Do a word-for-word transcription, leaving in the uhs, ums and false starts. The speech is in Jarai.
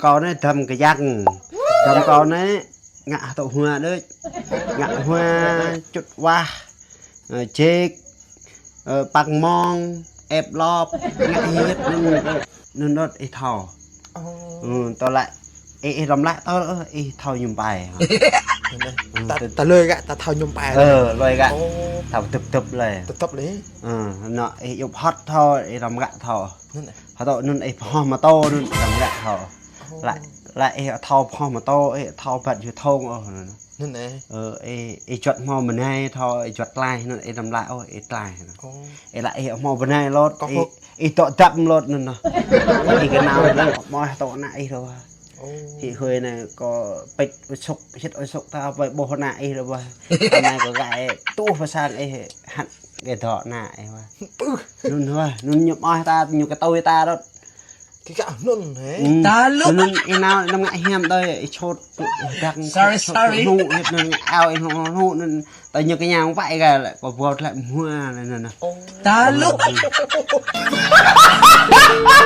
Kâo anai dăm kơjăk. Dăm kâo anai ngă hơtŏ hua đôč. Ngă hua, čŭt wah, ơ, jek, ơ, păng mong, ĕp lŏp, ngă hiêt anŭn, anŭn đôč ih thâo. Ơ. Ơ, tơlơi ih, ih lăm lăi tơ, ơ, ih thâo mơñum pai. Anŭn anai. Ơ, ta, tơ- ta lui gah, ta thâo mơñum pai. Ơ, lui gah. Ơ. Thâo tŭp tŭp lĕ. Tŭp tŭp lĕ. Ơ, anŭn ih yŭp hŏt thâo, ih lăm gah thâo. Anŭn anai. Hơtŏ anŭn ih pơhŏ mơtô anŭn, ih lăm gah thâo. Ơ. Lăi, lăi ih thâo pơhŏ mơtô, ih thâo băt yua thông ôh. Anŭn anai. Ơ, ih, ih juăt hmâo bơnai thâo, ih juăt tlaih anŭn, ih lăm lăi ôh, ih tlaih anŭn. Ơ. Ih lăi ih hmâo bơnai lŏt, ih, ih dŏ dăm lŏt anŭn. Ih kơnao anŭn, mơ̆ tŏ ană ih rơwah. Ơ. Hĭ hơi anai kâo pĕč ơi sŭk, hĭt ơi sŭk ta ƀơi ƀôh ană ih rơwah. Anai kâo gah ih tuh pơ sang ih hăt kơ dŏ ană ih wah. Anŭn wah, anŭn ñu mơ̆ ta, ñu kơtui ta đôč. Kơ gah anŭn hĕ. Anŭn ih nao năm ngă hiam đơi, ih čut, ih dăng, sorry, čut, sorry. Hnu, hĭt anŭn ngă ao, ih hnu, hnu, anŭn ta ñu kơ ñang wai gah lĕ, kâo ƀuh lĕ hmua lĕ anŭn. Ơ.